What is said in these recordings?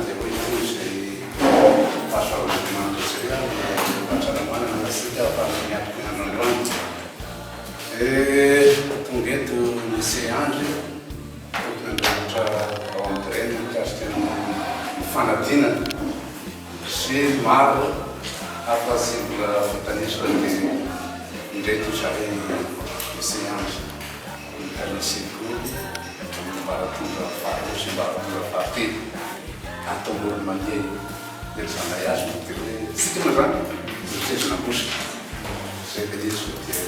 dia hoy toy izay fahasoavan'Andriamanitra izay amin'ny fahasalamana antsika ahafahana miatrika ny andro androany. Tonga eto Lycée Andry, tompon'andraikitra ao amin'ny DREN mikasika ny fanadinana sy maro hafa tsy mbola voatanisa dia indreto izahay Lycée Andry. Ny tale sekoly amin'ny ambaratonga faharoa sy ambaratonga fahatelo ato Amoron'i-Mania io. Ny ilazanay azy moa dia hoe tsika moa izany notezon'Ambositra. Izay ilay izy fa dia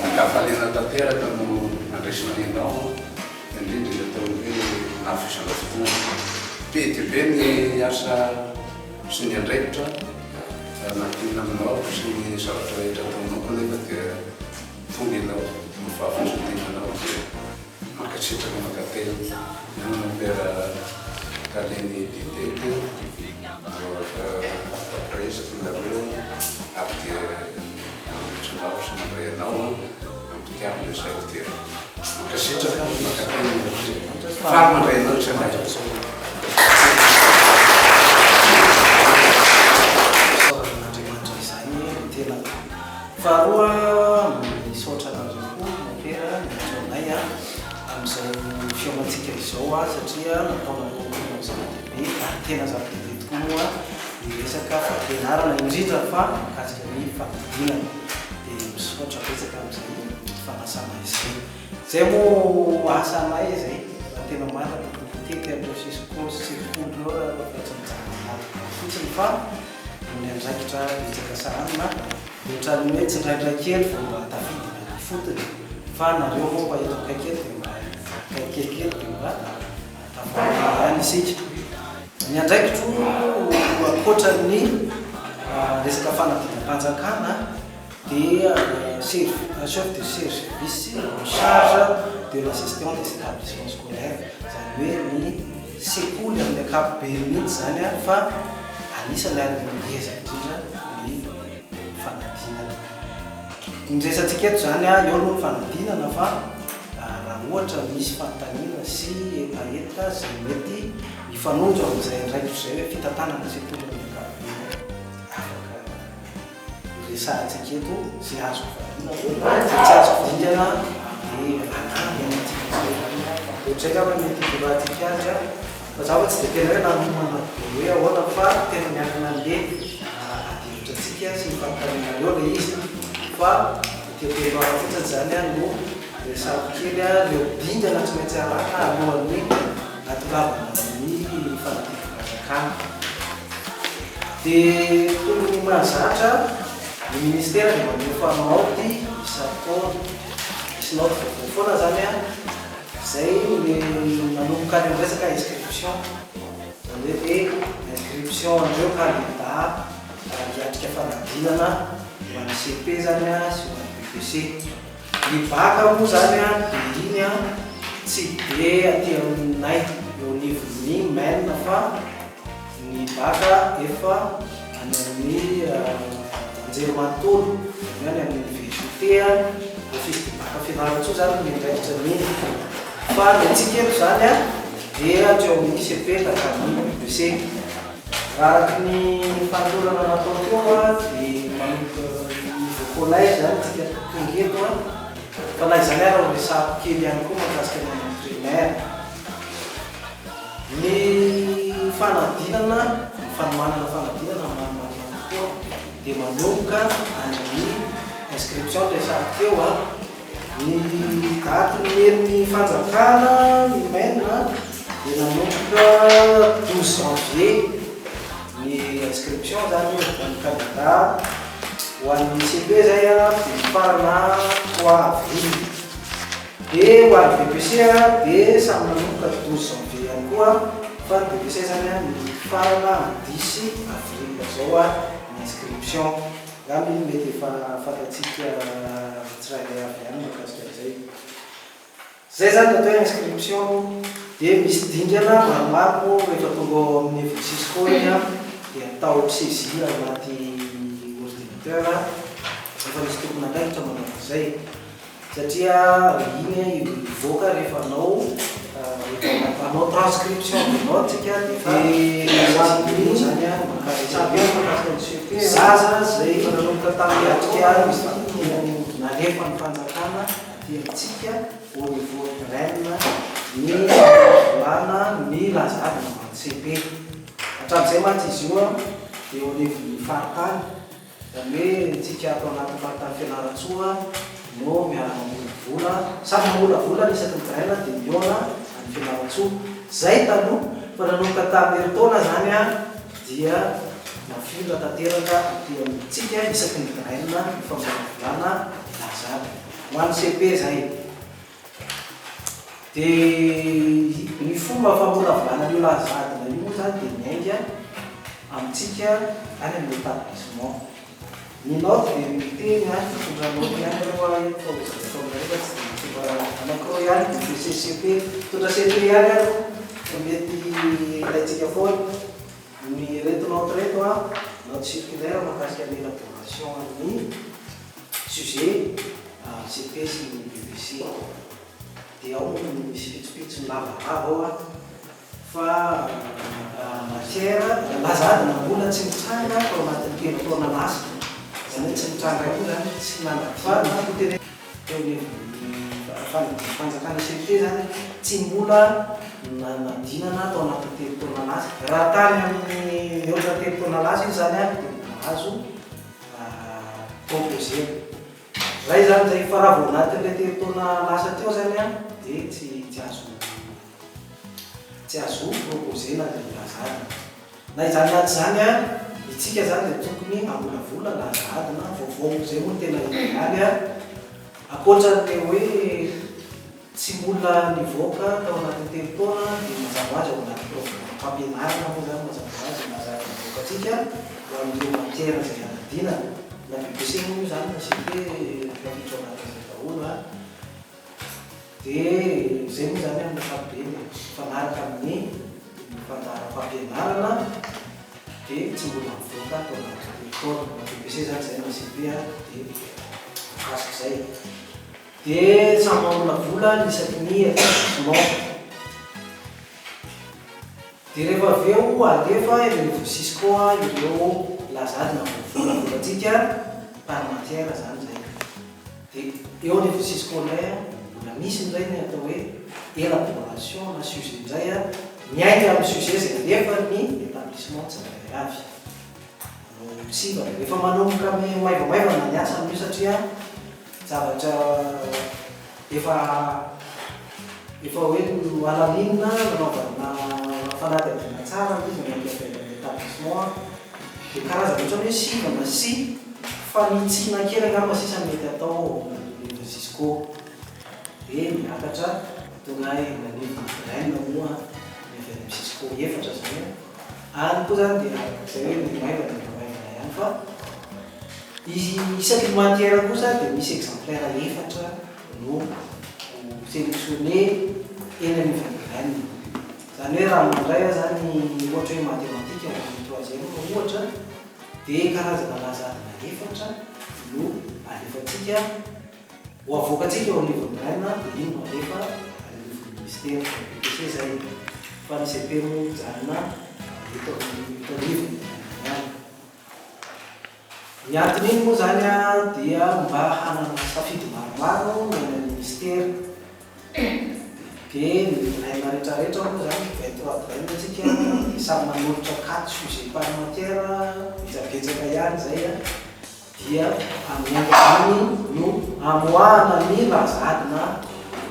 an-kafaliana tanteraka no nandraisana anao, indrindra ilay atao hoe nahafoizanao fotoana. Be dia be ny asa sy ny andraikitra nankinina aminao sy ny zavatra rehetra ataonao kanefa dia Tonga ianao no fahafoizan-tenanao dia mankasitraka mankatelina ny Mompera Talen'ny Didec no mifampiresaka nareo ary dia manolotra anao sy mandray anao am-pitiavana izay dia mankasitraka mankatelina faly mandray anao isan'andro. Isaorana an'Andriamanitra izany ny tenako. Faharoa, misaotra anareo koa Mompera niantso anay amin'izao fihaonantsika izao satria nataonareo ho zava-dehibe ary tena zava-dehibe tokoa moa ny resaka fampianarana indrindra fa mikasika ny fanadinana. Dia misaotra betsaka amin'izay fanasana izay. Izay moa asanay izay raha tena marina dia mitety an'ireo cisco sy sekoly ireo raha tsy mijanona anaty birao fotsiny fa noho ny andraikitra betsaka sahanina. Ohatran'ny hoe tsindraindray kely vao mba tafidina any ifotony fa nareo moa mba eto akaiky eto dia mba akaiky kelikely dia mba tafahaona ihany isika. Ny andraikitro ankoatra ny resaka fanadinam-panjakana dia chef de service en charge de la gestion des établissements scolaires, izany hoe ny sekoly amin'ny ankapobeny mihitsy izany fa anisany ary ny ngeza indrindra ny fanadinana. Ny resatsika eto izany, eo aloha ny fanadinana fa raha ohatra misy fanontaniana sy hetaheta izay mety mifanojo amin'izay andraikitro izay hoe fitantanana sekoly amin'ny ankapobeny afaka resahantsika eto izay azoko valiana izay tsy azoko dingana dia hanampy antsika izay. Ohatr'izay angamba no mety hitondratsika azy an! Fa za moa tsy dia tena hoe nanomana be hoe ahoana fa tena miankina an'le adihevitra antsika sy ny fanontanianareo le izy fa ety am-piandohana fotsiny zany an no resahako kely ireo dingana tsy maintsy arahina alohan'ny hahatongavana amin'ny fanadinam-panjakana. Dia toy ny mahazatra, ny ministera dia manefa naoty isan-taona. Misy naoty vaovao foana izany an, izay manomboka any amin'ny resaka inscription. Izany hoe dia inscription an'ireo kandida hiatrika fanadinana ho an'ny cepe izany an sy ho an'ny BEPC. Ny bac moa izany an dia iny an tsy dia aty aminay eo anivon'ny men fa Ny bac efa any amin'ny anjerimanontolo, izany hoe any amin'ny université, office du bac Fianarantsoa izany no miandraikitra an'iny. Fa ny antsika eto izany dia hatreo amin'ny cepe ka hatramin'ny BEPC. Raha araka ny fanolorana natao teo dia manomboka niveau collège izany isika tonga eto, fa na izany ary ho resahako kely ihany koa mahakasika ny any amin'ny primaire. Ny fanadinana, ny fanomanana fanadinana marimarina kokoa dia manomboka any amin'ny inscription resahako teo a, ny daty nomen'ny fanjakana ny men dia nanomboka 12 janvier ny inscription zany ho an'ny candidat, ho an'ny cepe zay a dia mifarana 3 avril. Dia ho an'ny BEPC dia samy nanomboka 12 janvier ihany koa fa ny BEPC zany mifarana amin'ny 10 avril zao ny inscription. Angamba iny mety efa fantatsika tsirairay avy ihany mahakasika an'izay. Zay zany ny atao hoe inscription dia misy dingana maromaro moa rehefa tonga ao amin'ny niveau Cisco iny dia atao saisie ao anaty ordinateur, efa misy tompon'andraikitra manao an'izay. Satria iny mivoaka rehefa anao Rehefa manao transcription de note tsika dia efa ho an'ny zany an, zaza izay nanomboka tamin'ny atrika nalefan'ny fanjakana aty amintsika au niveau REN ny famolavolana ny laza adina ho an'ny cepe. Hatramin'izay mantsy izy io dia eo anivon'ny faritany. Izany hoe tsika ato anaty faritany Fianarantsoa no miara-mamolavola, samy mamolavola ny isaky ny graine dia mihaona any Fianarantsoa. Zay taloha, fa nanomboka tamin'ny herintaona izany dia nafindra tanteraka aty amintsika isaky ny graine ny famolavolana lazada. Ho an'ny cepe izay. Dia ny fomba famolavolana an'io lazadina io moa izany dia miainga amintsika any amin'ny établissement. Ny naoty dia miteny an, mitondra naoty ihany aloha aho eto fa ho zaraiko aminareo fa tsy dia mitondra anankiroa ihany dia CCP. Mitondra CP ihany aho fa mety ilaintsika foana. Ny ireto naoty ireto an, naoty circulaire mahakasika ny élaboration an'ny sujet CP sy ny BBC. Dia ao no misy pitsopitsony lavalava ao an, fa matière, laza adina mbola tsy nitranga tao anatin'ny telo taona lasa, izany hoe tsy nitranga koa izany, tsy nanadino na koa teo anivon'ny fanjakana CP izany tsy mbola nanadinana tao anatin'ny telo taona lasa. Raha tany amin'ny mihoatra ny telo taona lasa izy izany an, dia mbola azo proposer-na. Zay zany zay, fa raha vao anatin'ilay telo taona lasa teo zany an, dia tsy tsy azo tsy azo proposer-na ilay laza adina. Na izany na tsy izany an, itsika zany dia tokony hamolavola laza adina vaovao, zay moa no tena idealy an, ankoatran'ilay hoe Tsy mbola nivoaka tao anatin'ny telo taona dia mazava ho azy ao anaty programam-pampianarana moa izany mazava ho azy ny zavatra avoakantsika ho an'ireo matière izay hanadinana, na BEPC moa io izany na CP tafiditra ao anatin'izay daholo an! Dia izay moa izany amin'ny ankapobeny e, mifanaraka amin'ny fandaharam-pampianarana dia tsy mbola mivoaka tao anatin'ny telo taona, na BEPC izany izay na CP an, dia voakasik'izay. Dia samy mamolavola ny isaky ny établissement. Dia rehefa avy eo alefa eny anivon'ny Cisco ireo lazadina voavolavolantsika par matière izany izay. Dia eo anivon'ny Cisco indray mbola misy indray ny atao hoe élaboration na sujet indray miainga amin'ny sujet izay alefan'ny établissement tsirairay avy. Manao sivana. Efa manomboka maivamaivana ny asa amin'io satria Zavatra efa efa hoe nohalalinina nanaovana fanadihadiana tsara ilay izy miainga avy any amin'ny établissement dia karazana ohatran'ny hoe sivana sy fanitsiana kely angamba sisa no mety atao ao amin'ny Cisco dia miakatra tonga eny anivon'ny graine moa ny avy any amin'ny Cisco efatra izany any koa izany dia izay hoe ny maivana dia maivana ihany fa Izy isaky ny matière kosa dia misy exemplaire efatra no ho selectionner eny anivon'ny graine. Izany hoe raha mandray aho izany ohatra hoe mathématique ho an'ny troisième ohatra dia karazana laza adina efatra no alefantsika ho avoakantsika eo anivon'ny graine dia iny no alefa any anivon'ny ministera. BEPC izay fa ny cepe moa mijanona eto amin'ny eto anivon'ny graine ihany. Ny anton'iny moa izany dia mba hanana safidy maromaro ny any amin'ny ministera. Dia ny drain rehetrarehetra moa izany, 23 drain tsika, dia samy manolotra quatre sujets par matière, betsabetsaka ihany izay, dia amin'ny androany no amoahana ny laza adina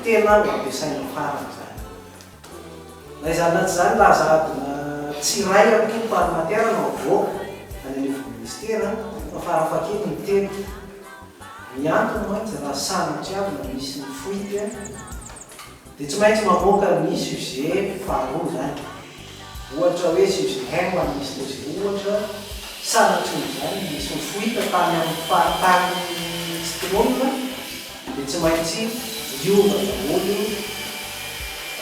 tena ho ampiasaina farany izany. Na izany na tsy izany, laza adina tsy iray akory par matière no avoaka any anivon'ny minisitera fa farafahakeliny telo. Ny antony mantsy raha sanatriavina misy ny fuite dia tsy maintsy mamoaka ny sujet faharoa izany. Ohatra hoe sujet un ho an'ny histologie ohatra, sanatrian'izany nisy ny fuite tany amin'ny faritany tsy tononina dia tsy maintsy miova daholo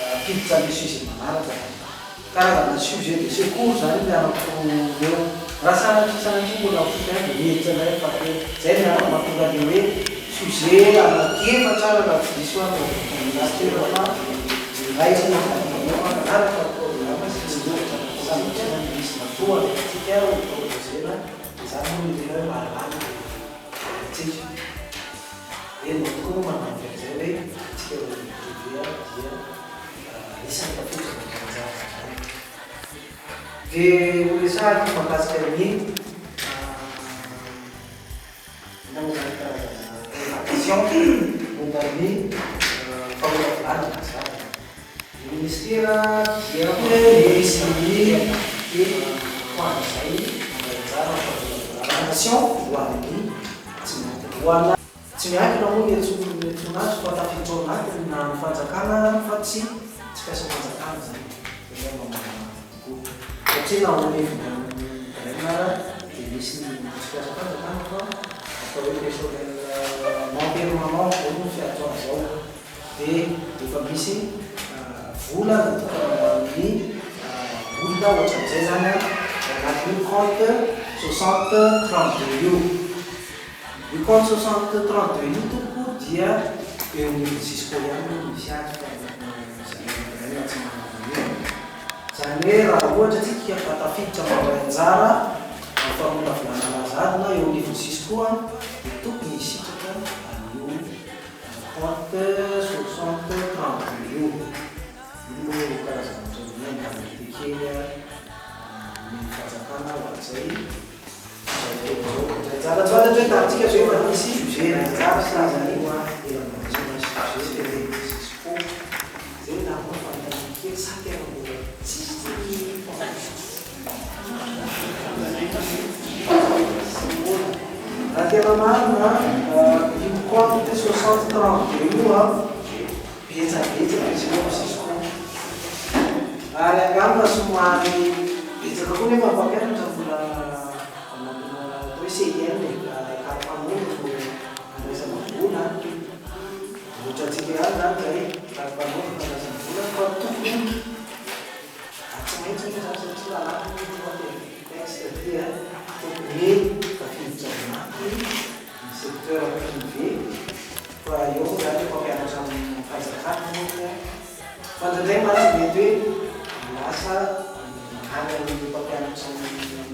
hampiditra an'ilay sujet manaraka zany. Karazana sujet de secours zany ny anako eo. Raha sanatria sanatria mbola mifoka ihany dia miditra indray ny fahatelo. Zay ny antony mahatonga an'ilay hoe sujet anaky efatra ary raha tsy diso aho no avoakan'ny ministera fa iray no. ianao hanaraka ny programa sy ny ohatra nampiasaintsika misy matoa alefantsika ho proposena dia izany moa no tena hoe mahalala antsika. Dia ianao tokoa moa manampy an'izay hoe antsika olona privé dia anisan'ny tafiditra mandray anjara amin'izany. Dia horesahiko mahakasika ny inona moa izany karazana répartition momba ny famolavolana ny zava. Ny ministera dia misy ny ho an'izay mandray anjara amin'ny famolavolana nation ho an'ny tsy miankina. Ho ana tsy miankina moa ny antsoina azy fa tafiditra ao anatiny na ny fanjakana fa tsy tsy mpiasam-panjakana izany. Izay mba manana kokoa. Satria na ao anivon'ny DREN ara dia misy ny tsy mpiasam-panjakana fa atao hoe personnel non permanent izay moa ny fiantsoana azy ao. Dia efa misy vola natokana ho an'ny olona ohatran'izay izany ao anatin'io compte 60 32 io. Io compte 60 32 io tompoko dia eo anivon'ny Cisco ihany no misy azy fa ny tsy manana an'io. Izany hoe raha ohatra tsika ka tafiditra mandray anjara amin'ny famolavolana laza-adina eo anivon'ny Cisco dia tokony hisitraka an'io compte 60 32 io. Io no karazana ohatran'ny hoe indemnité kely omen'ny fanjakana ho an'izay Anjara tsy fantatro hoe tamintsika ve efa nisy sujet anjara sa zany io ela mbola tsy nisy sujet tele Cisco zay angamba no fanontaniana kely sa tena mbola tsisy Raha tena marina io compte 60 32 io an betsabetsaka izy io amin'ny Cisco ary angamba somary betsaka koa nefa ny mpampianatra mbola anatina atao hoe CIN e, karapanondro no andraisana vola, ohatrantsika ihany izany izay karapanondro no andraisana vola fa tokony ary tsy maintsy moa izany satria lalàna moa ity manko e, texte ity a, tokony tafiditra ao anatiny ny secteur privé fa eo moa izany ny mpampianatra amin'ny fanjakana moa fa indraindray mantsy mety hoe lasa any amin'ny mpampianatra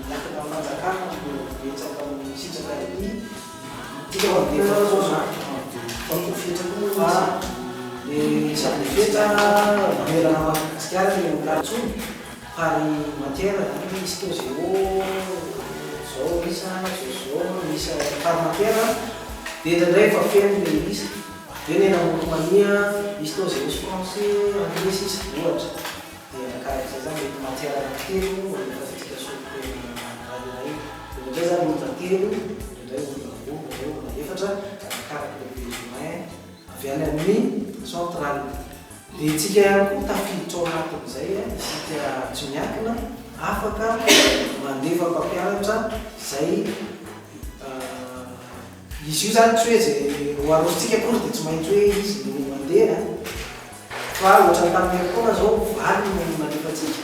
miankina amin'ny fanjakana no betsaka misitraka ny tika mandefa fotoana fa le sady fetra manerana an'i Madagasikara ny intsony par matière zany histo géo zao isa zao zao isa par matière dia indraindray efa feno le isa. Dia ny namory mania histo géo sy français anglais sisa ohatra dia arakarak'izay zany mety matière anankitelo no alefasintsika solontena iray iray indraindray zany olona telo indraindray olona roa indraindray olona efatra arakaraka ilay besoin avy any amin'ny centrale dia tsika ihany koa tafiditra ao anatin'izay isika tsy miankina afaka mandefa mpampianatra izay Izy io izany tsy hoe izay ho arosontsika akory dia tsy maintsy hoe izy no mandeha fa ohatran'ny tamin'ny herintaona izao valo no nalefantsika,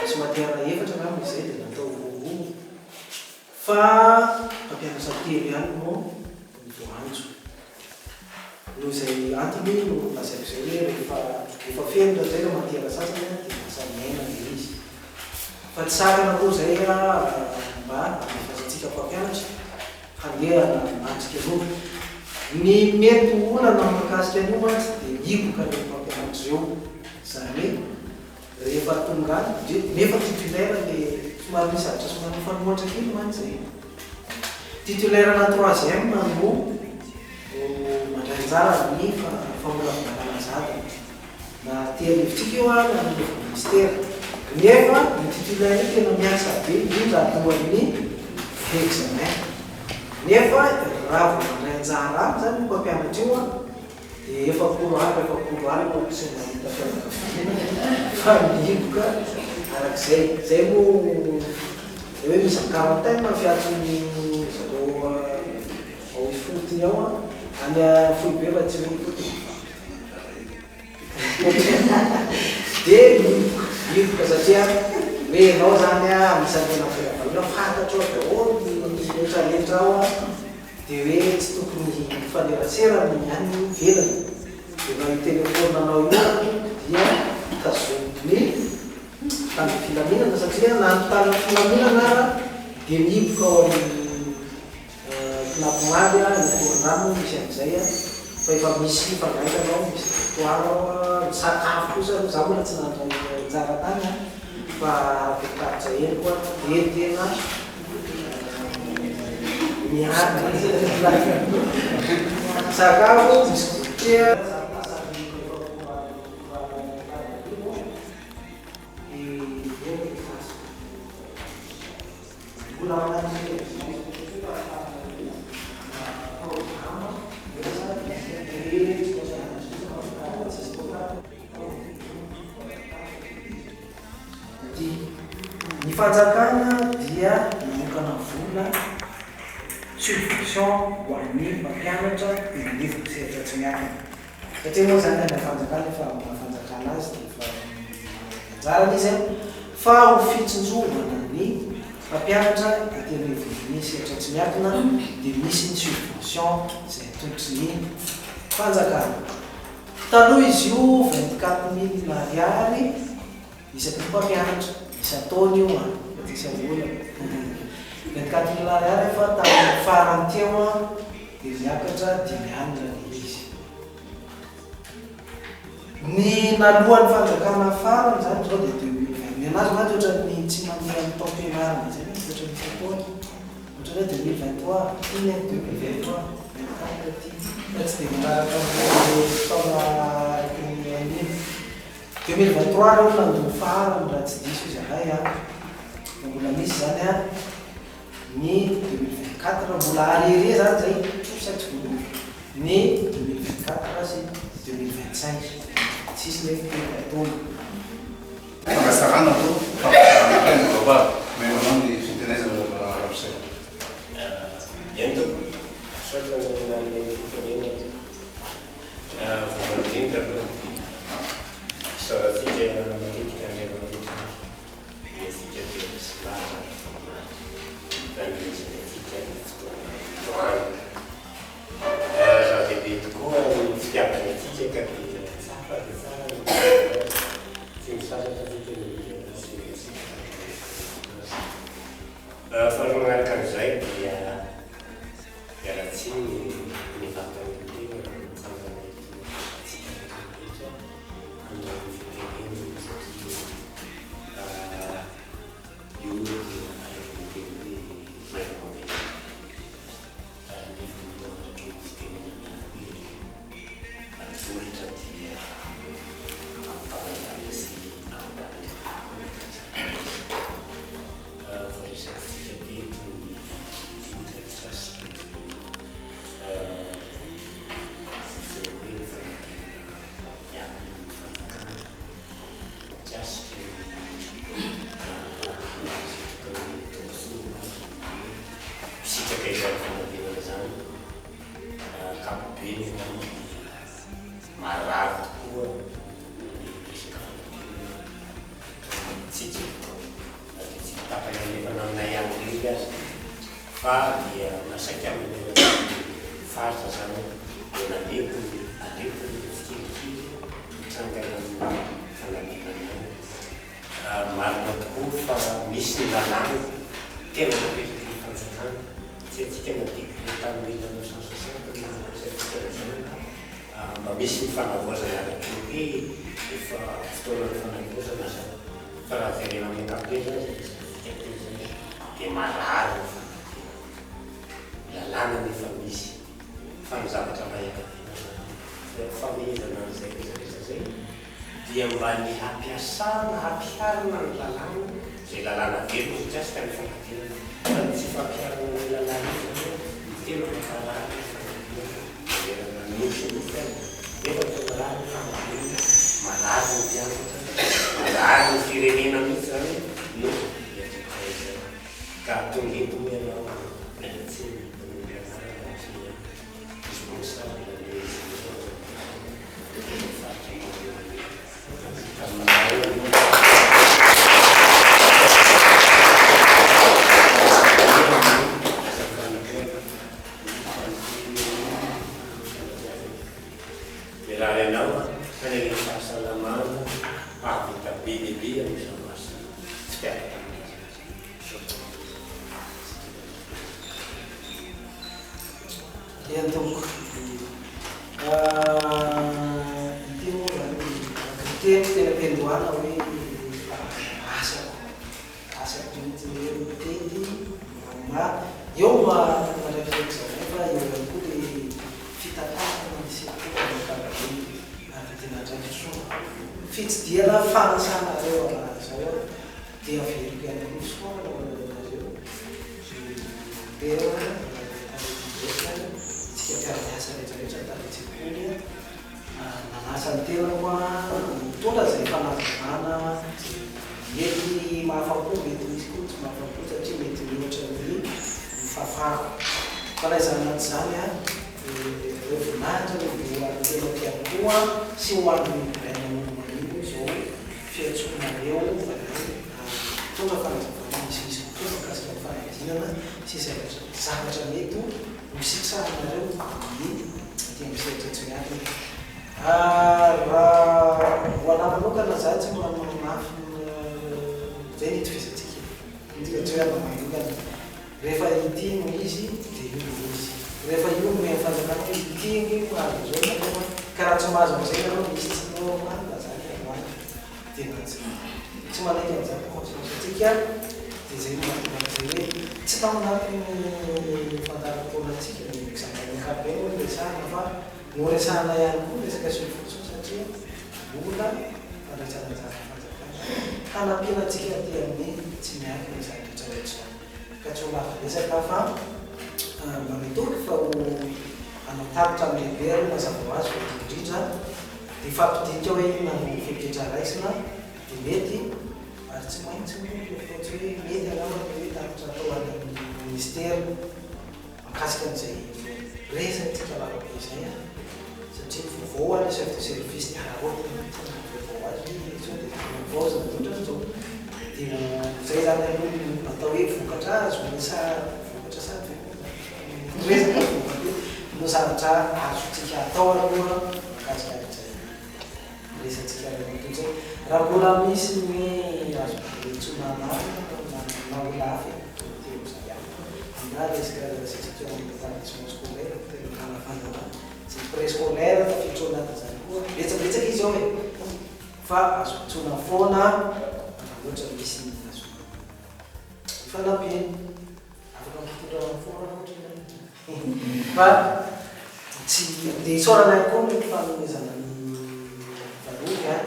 misy matière efatra angamba izay dia natao roa fa mpampianatra telo ihany no voaantso. Noho izay antony no lazaiko izay hoe rehefa efa feno indraindray ireo matière sasany dia lasa miaina ilay izy. Fa tsy sakana akory izay mba handefasantsika mpampianatra handeha hanatrika aloha. Ny mety ho olana mahakasika an'io mantsy dia mihiboka ireo mpampianatra ireo. Izany hoe rehefa tonga any ndry nefa titulaire le somary misy zavatra somary mifanohitra kely mantsy izay. Titulaire ana troisième no mandray anjara amin'ny famolavolana lazada. Na aty anivontsika io ary na any anivon'ny ministera. Nefa ny titulaire io tena miasa be indrindra alohan'ny examen. Nefa raha vao mandray anjara any izany io mpampianatra io an, dia 40 andro 40 alina tsy mahita fianakaviana fa mihiboka arak'izay. Izay moa ilay hoe mise en quarantaine ny fiantson'ny zareo ao ifotony ao an, any foibe fa tsy hoe ifotony. Dia mihiboka satria hoe ianao izany an, anisan'ny tena firavahina, fantatrao daholo ny rehetra rehetra ao an, dia hoe tsy tokony hifanerasera amin'ny any ivelany. Dia na io telephone anao io ary dia. tazomin'ny mpitandro filaminana satria na ny mpitandro filaminana ara dia mihiboka ao amin'ny Cnapmad, ny Corona moa misy an'izay fa efa misy fandraisana ao, misy dortoir ao, ny sakafo kosa aloha za mbola tsy nandray anjara tany an, fa araka ny tatitra henoko an, dia tena miady sakafo, misy goûter. Ny fanjakana dia manokana vola subvention ho an'ny mpampianatra eny anivon'ny sehatra tsy miankina. Satria moa izany any fanjakana efa maha fanjakana azy dia efa manana ny anjarany izy fa ho fitsinjovana ny mpampianatra aty anivon'ny sehatra tsy miankina dia misy ny subvention izay atolotry ny fanjakana. Taloha izy io 24 mille ariary Isaky ny mpampianatra, isan-taona io an, fa tsy isam-bolana. 24 mille ariary fa tamin'ny farany teo an, dia niakatra 50 ilay izy. Ny naloan'ny fanjakana farany izany izao dia 2020. Ny anazy mantsy ohatran'ny tsy mandeha amin'ny taom-pianarana izay mihitsy, ohatran'ny isan-taona. Ohatran'ny hoe 2023, iny e, 2023, 24 ity, fa tsy dia manaraka amin'ilay taona araka ny an'iny. 2023 reo nandoa farany raha tsy diso izahay an, fa mbola misy zany an ny 2024 mbola arriéré zany zay trosa tsy voaloa ny 2024 sy 2025 tsisy nefa teny ataony. Fanasarana atao, fampiasana indray ny vavahady. Omena anao ny fitenezana Ramose. Eny tompoko, misaotra nanome ny fitenenana. Voalohany indrindra aloha dia isaorantsika matetika Andriamanitra ny antsika dia misy lahatra ny fanahy nanomezany antsika ny fotoana androany. Zava-dehibe tokoa ny fitiavany antsika ka dia tsara dia tsara ny mijery azy. Tsy misasatra antsika ny mijery azy sy ny antsika azy. Faharoa manaraka an'izay dia Miala tsiny ny vatan'ny tena raha mitsangana eto antsika rehetra rehetra hanao ny fitenenana satria io dia araka ny teny hoe maivamaivana nefa mbola mandrak'io fitenenana hoe atolotra dia ampahambany sy ambany Voaresakantsika teto ny dinika mikasika ny izay hoe ny fanadinana avy amin'ny fanjakana mikasika ny izay tokony ho tombontsoa ho an'ny mpisitraka izany fanadinana izany. Ankapobeny angamba dia marary tokoa ny resaka fanadinana eto amintsika. Na dia tsy tapany andrefana aminay ihany irery aza fa dia nasaika manerana ny faritra izany no naleko ny aretina tsikelikely mitranga any amin'ny fanadinana any. Marina tokoa fa misy ny lalàna tena napetraky ny fanjakana, tsy haintsika na décret tamin'ny 1960 no nampiasaintsika an'izany fa mba misy ny fanavaozana araka ny hoe efa fotoanan'ny fanavaozana izany. Fa raha jerena amin'ny ankapobeny zany izay resahantsika teo izay dia marary ny fanadinana. Lalàna nefa misy fa ny zavatra mba iangaviana zany izay famehezana an'izay resarehetra izay dia mba ny hampiasana hampiharina ny lalàna izay lalàna velona mikasika ny fanadinana fa ny tsy fampiharana an'io lalàna io zany no tena mamparary ny fanadinana manerana ny nosy mihitsy aza nefa ny tena marary ny fanadinana marary ny mpianatra Marary ny firenena mihitsy zany no miantraika izay. Ka tonga eto moa ianao miala tsiny amin'ny anarana satria responsable ny section amin'ny faritra Morondava. Ka manao Mirary anao hanana fahasalamana. Eny tompoko. Ity moa izany araka ny teniko teny am-piandohana hoe efa asako, asako mihitsy ny hoe mitety na eo no maha tompon'andraikitra examen fa eo ihany koa ilay fitantanana ny sekoly amin'ny ankapobeny ary dia tena andraikitro fitsidihana fanasanareo amin'izao Dia averiko ihany koa fisaorana ho anareo ry Mompera, tale Kongresy, isika mpiara-miasa rehetra rehetra tale tsekoly nanasa ny tenako nitondra izay fanazavana izay mety mahafapo, mety misy koa ny tsy mahafapo satria mety mihoatra ny fahafahako. Fa na izany na tsy izany ireo voninahitra no ho an'ny tenako ihany koa sy ho an'ny Brain Monument izao fiantsoanareo anay hitondra fanazavana misimisy kokoa mahakasika ny fanadinana sy izay zavatra mety ho sitrahanareo amin'ny aty amin'ny sehatra tsy miankina. Raha ho anah manokana za tsy manamafy izay ny itovizantsika e, tsy hoe anah manokana. Rehefa ity no izy dia io no izy. Rehefa io no omen'ny fanjakana hoe ity ange no mahazo an'izao nareo an, ka raha tsy mahazo an'izay nareo misy tsy normal zany androany. Tena tsy tsy manaiky an'izany conscience antsika dia izay no mahatonga an'izay hoe tsy tao anatin'ny fandaharam-potoanantsika ny examen ankapobeny no resahana fa noresahana ihany koa ny resaka subvention satria mbola fandraisana anjara fanjakana hanampiana antsika aty amin'ny tsy miankina izany rehetra rehetra izany ka tsy ho lava resaka fa manome toky fa ho hanao tatitra amin'ny lehibe aloha mazava ho azy voalohany indrindra dia hifampidinika hoe inona no fepetra raisina dia mety ary tsy maintsy moa rehefa tsy hoe mety angamba ny hoe tatitra atao any amin'ny ministera mahakasika an'izay resatsika lavabe izay an, satria vaovao ary chef de service dia araraotina mihitsy ny vaovao azy hoe sao dia havaozina ny ohatran'izao dia izay izany aloha no atao hoe vokatra azo sa vokatra sa ve moa resaka vokatra no zavatra azontsika atao aloha mahakasika an'izay resatsika ray aman-dreny izay raha mbola misy ny hoe azo antsoina anarana na olona hafa e, telo izay ihany na resaka section établissement scolaire tena manafangana izay préscolaire tafiditra ao anatin'izany koa betsabetsaka izy ao e fa azo antsoina foana raha ohatra misy ny azo ifanampiana afaka mitondra foana ohatra Fa tsy dia isaorana ihany koa ny fanomezana ny valopy an!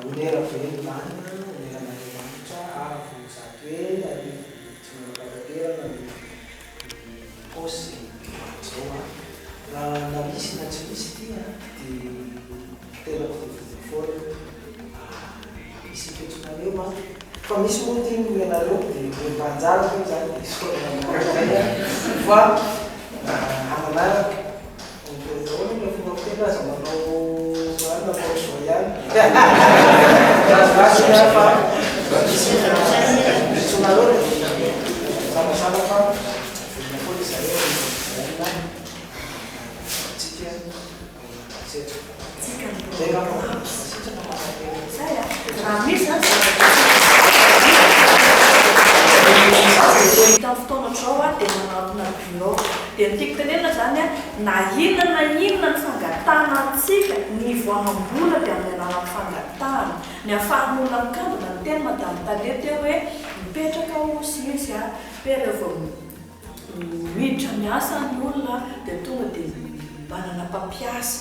Onera be ny lanina, oneran'Andriamanitra avo 100 heny, arivo tsy manam-pahataperana ny paosy izao an! Raha na misy na tsy misy ity an, dia tenako dia vonona foana hisy fiantsoanareo an! Fa misy moa ity no ianareo dia mba anjara ve izany dia isaorana anareo indray fa amanaraka ahoana ilay fomba fiteny aza manao anona fa ohatr'izao ihany razilazy ihany fa misy fiantsoanareo dia misalasala fa vonona foana izahay vonona antsika Hita amin'ny fotoana ohatr'izao aho dia manantona bureau. Dia ny tiako tenenina izany an, na inona na inona ny fangatahana antsika, ny ivoaham-bola dia amin'ny alalan'ny fangatahana. Ny ahafahan'olona mikambana, niteny madame tale teo hoe mipetraka hozy izy an, hoe reo vao Miditra miasa ny olona dia tonga dia manana mpampiasa.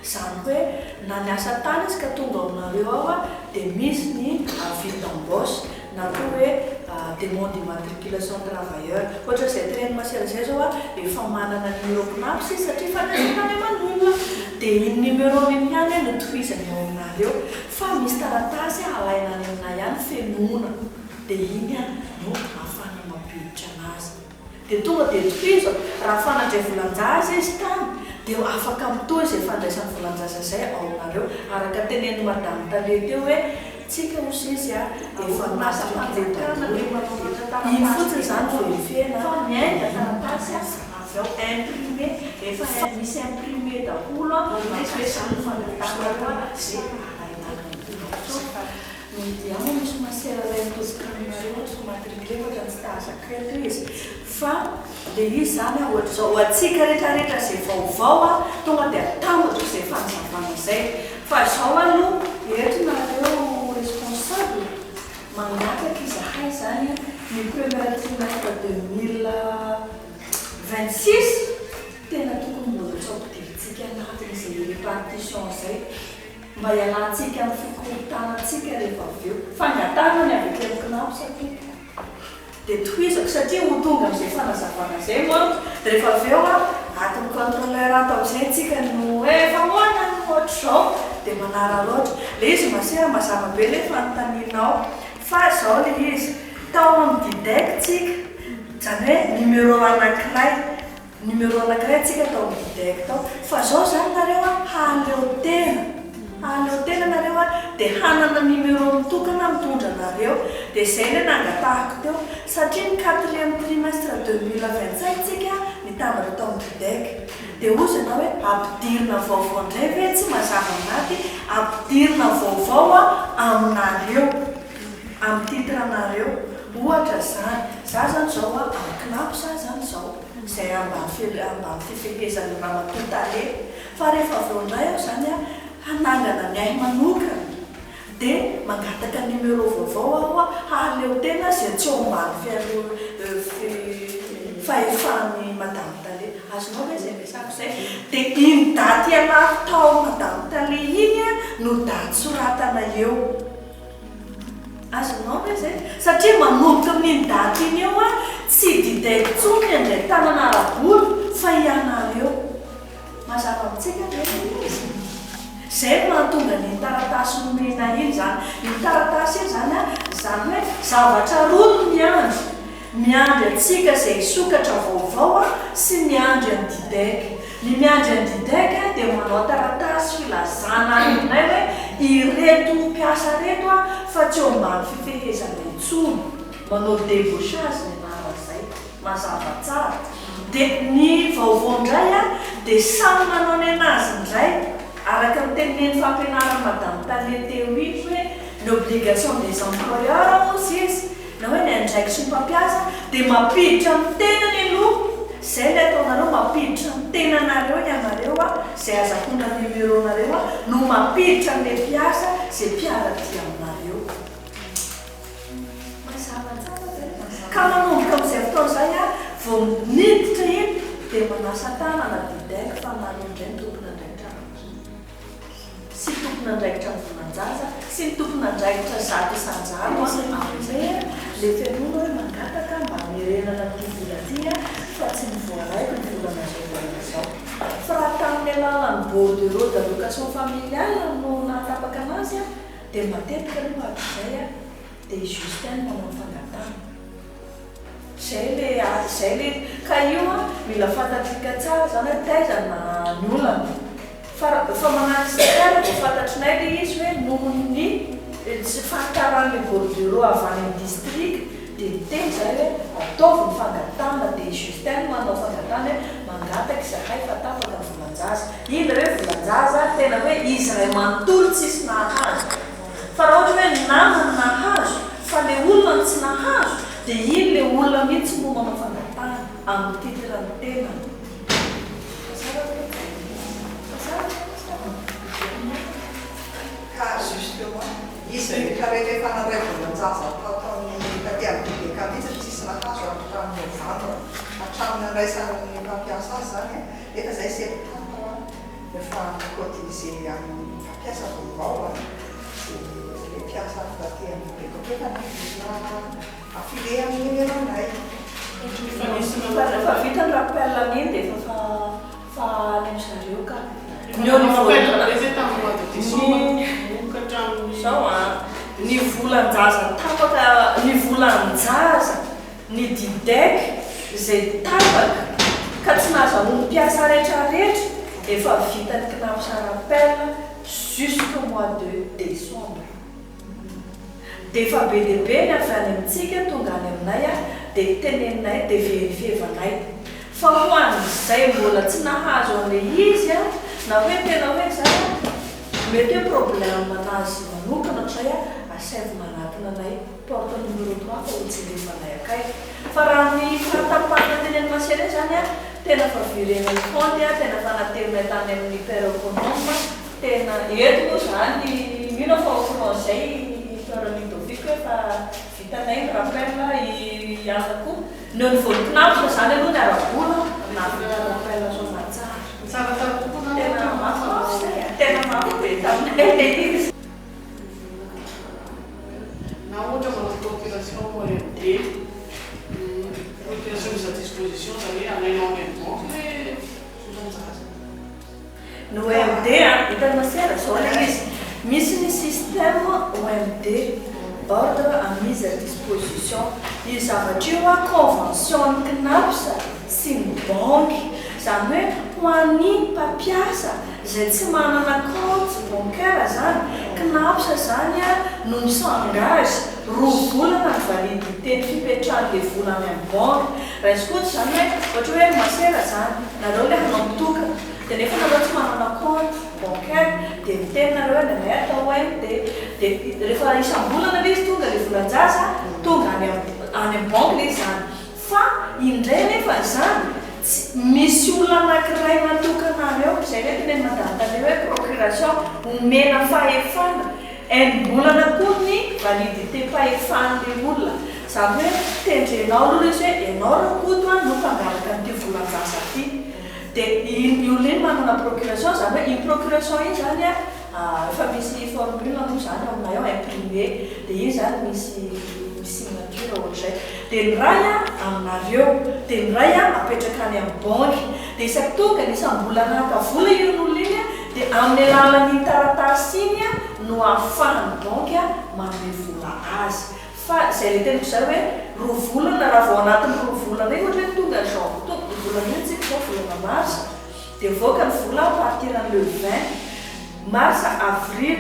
Izany hoe na niasa tany izy ka tonga ao aminareo ao dia misy ny avis d'embauche na koa hoe demande d'immatriculation travailleur. Ohatra izay tenenin'i Masera izay izao efa manana numéro CNAPS izy satria efa niasa tany aman'olona. Dia iny numéro iny ihany no tohizany ao aminareo. Fa misy taratasy alaina any aminay ihany fenoina. Dia iny no ahafahana mampiditra anazy. Dia tonga dia tohizo, raha efa nandray volan-jaza izy tany, dia afaka mitohy izay fandraisany volan-jaza izay ao aminareo. Araka tenenin'i Madame Tale teo hoe, tsika hozy izy a, efa orinasam-panjakana dia iny fotsiny izany vao efena, fa miainga taratasy avy ao imprimé, efa misy imprimé daholo mahakasika ny fangatahana izay alaina any aminareo. Ny dia moa misy masera iray mitovy taminareo tsy matricule ohatra tsy tahazakaiko izy Fa le izy zany a ohatr'izao, ho antsika rehetra rehetra izay vaovao a, tonga dia atambatra izay fanazavana izay. Fa izao aloha, eto nareo responsable, mangataka izahay izany a, ny premier trimestre 2026, tena tokony mbola tsy ampidirintsika anatin'izay répartition izay, mba hialantsika amin'ny fikorontanantsika rehefa avy eo. Fangatahana ny avy aty amin'ny CNAPS tompoko. Dia tohizako satria ho tonga amin'izay fanazavana izay manko rehefa avy eo an, ato amin'ny contrôleur ato amin'izay tsika no hoe fa ahoana no ohatr'izao dia manararaotra. Ilay izy masera mazava be ilay fanontanianao fa izao ilay izy, tao amin'ny DIDEC tsika, izany hoe numéro anankiray, Numéro anakiray tsika tao amin'ny DIDEC tao. Fa zao zany nareo a hahaleo tena, hahaleo tena nareo a dia hanana numéro mitokana mitondra anareo. Dia zay ilay nangatahako teo. Satria ny quatrième trimestre 2025 tsika nitambatra tao amin'ny DIDEC. Dia hozy ianao hoe ampidirina vaovao indray ve tsy mazava aminaty, ampidirina vaovao a aminareo. Amin'ny titre anareo. Ohatra zany, za zany zao a amin'ny CNAPS za zany zao, izay ambany fe ambany fifehezan'ny ramatoa tale. Fa rehefa avy eo indray aho zany a hanangana ny ahy manokana dia mangataka numéro vaovao aho a hahaleo tena izay tsy eo ambany fiaro fe fahefan'ny madame tale. Azonao ve izay resako izay? Dia iny daty ialako tao madame tale iny a no daty soratana eo. Azonao ve izay? Satria manomboka amin'iny daty iny eo an, tsy Didec intsony ny handray tanana ara-bola fa ianareo. Mazava amintsika ve ilay izy? Izay no mahatonga an'iny taratasy nomena iny izany. Iny taratasy iny izany an, izany hoe zavatra roa no miandry. Miandry antsika izay hisokatra vaovao sy miandry an'i Didec. Ny miandry an'i Didec dia manao taratasy filazana any aminay hoe ireto mpiasa ireto fa tsy eo ambany fifehezana intsony. Manao débauchage ny anaran'izay. Mazava tsara. Dia ny vaovao indray dia samy manao ny an'azy indray. Araka ny tenin'ny fampianaran'i Madame Tale teo iny hoe ny obligation des employeurs hozy izy. Na hoe ny andraikitry ny mpampiasa dia mampiditra ny tenany aloha, izay ilay ataonareo, mampiditra ny tenanareo ianareo izay azahoana numéro nareo no mampiditra an'ilay mpiasa izay mpiara-dia aminareo. Mazava tsara ve? Ka manomboka amin'izay fotoana izay vao miditra iny dia manasa tanana didec fa nareo indray no tompon'andraikitra. sy tompon'andraikitra ny volan-jaza sy ny tompon'andraikitra 100% amin'izay le fenoana hoe mangataka mba hamerenana an'ity vola ity fa tsy ny voaraiko ny volana izao volana izao fa raha tamin'ny alalan'ny bordereau d'allocation familiale no nahatapaka anazy dia matetika aloha hatrizay dia i Justin no manao ny fangatahana. Zay le ady zay le ka io an mila fantatrika tsara zany hoe taiza na ny olana fa fa manahaka izay ary vao fantatrinay le izy hoe noho ny tsy fahataran'ny bordereau avy any amin'ny district dia niteny zahay hoe ataovy ny fangatahana dia i Justin no manao fangatahana hoe mangataka izahay fa tapaka ny volan-jaza iny le hoe volan-jaza tena hoe izy iray manontolo tsisy nahazo Fa raha ohatra hoe ny namany nahazo fa le olona no tsy nahazo dia iny le olona mihitsy no manao fangatahana amin'ny titre ny tenany. Mazava ve? Mazava ve? Mazava. Ka justement, izy rehetra rehetra efa nandray volan-jaza tato amin'ny taty amin'ny BDK mihitsy no tsisy nahazo hatramin'ny novambra, hatramin'ny nandraisan'ny mpampiasa azy izany an, nefa izay septembre efa mi-cotiser amin'ny mpampiasa vaovao an, dia ilay mpiasa avy taty amin'ny Bekokefa no mila affilié amin'ny numéro-nay. Fa rehefa vita ny rappel an'iny dia efa fa fa any amin-dry zareo ka. Ny au niveau ny izao an, ny volan-jaza tapaka, ny volan-jaza Ny Didec izay tapaka ka tsy nahazahoan'ny mpiasa retraretra efa vitan'ny Cnaps rappel jusqu'au mois de décembre. Dia efa be dia be ny avy any amintsika tonga any aminay dia teneninay dia verifievanay. Fa ho an'izay mbola tsy nahazo an'ilay izy na hoe tena hoe izay mety hoe problème an'azy manokana izay asaivo manatona anay. Porte numéro 3 fa ho jerevanay akaiky. Fa raha ny fahatapahana. masera iny zany a, tena efa viré-nay compte a, tena efa naterinay tany amin'ny père économe, tena eto moa zany mino aho fa au courant zay i père Ludovic hoe efa vitanay ny rappel, i Anna koa. Ny au niveau ny CNaPS zany aloha ny ara-bola nahavita rappel soamantsara. Tsaratsara kokoa zany Tena ohatra mafimafy zay a, tena mafy be taminay le izy. Na ohatra manao procuration OMD, procuration mise à disposition zany hoe alainao any amin'ny banky hoe volan-jaza. Ny OMD a, hitan'i Masera, zao ilay izy, misy ny système OMD, ordre à mise à disposition, io zavatra io a convention ny Cnaps sy ny banky, izany hoe ho an'ny mpampiasa izay tsy manana compte bancaire zany, Cnaps zany a no mi-s'engage roa volana ny validité ny fipetrahan'ilay vola any amin'ny banky, raisiko ohatra izany hoe ohatra hoe Masera zany, nareo ilay hanao mitokana, Dia nefa nareo tsy manana compte bancaire dia miteny nareo hoe ndraindray atao OMD dia rehefa isam-bolana ilay izy tonga ilay volan-jaza tonga any am any am banque ilay izy zany fa indray nefa izany tsy misy olona anakiray natokana any eo izay ilay tenenin'i madame tale hoe procuration omena fahefana enim-bolana koa ny validité pahefan'ilay olona izany hoe tendrenao aloha ilay izy hoe ianao Rakoto a no mpangalaka an'ity volan-jaza ity. Dia iny olona iny manana procuration, izany hoe iny procuration iny izany an, efa misy formule moa izany ao aminay ao, imprimé, dia iny izany misy misy signature ohatr'izay. Dia ny iray an aminareo, dia ny iray an apetraka any amin'ny banky. Dia isaky tonga ny isam-bolana haka vola iny olona iny an, dia amin'ny alalan'iny taratasy iny an no ahafahan'ny banky manome vola azy. Fa izay le teniko izay hoe roa volana raha vao anatin'ny roa volana iny ohatra hoe tonga ny janvier tonga ny volana iny tsika izao volana mars dia mivoaka ny vola à partir ny le 20 mars avril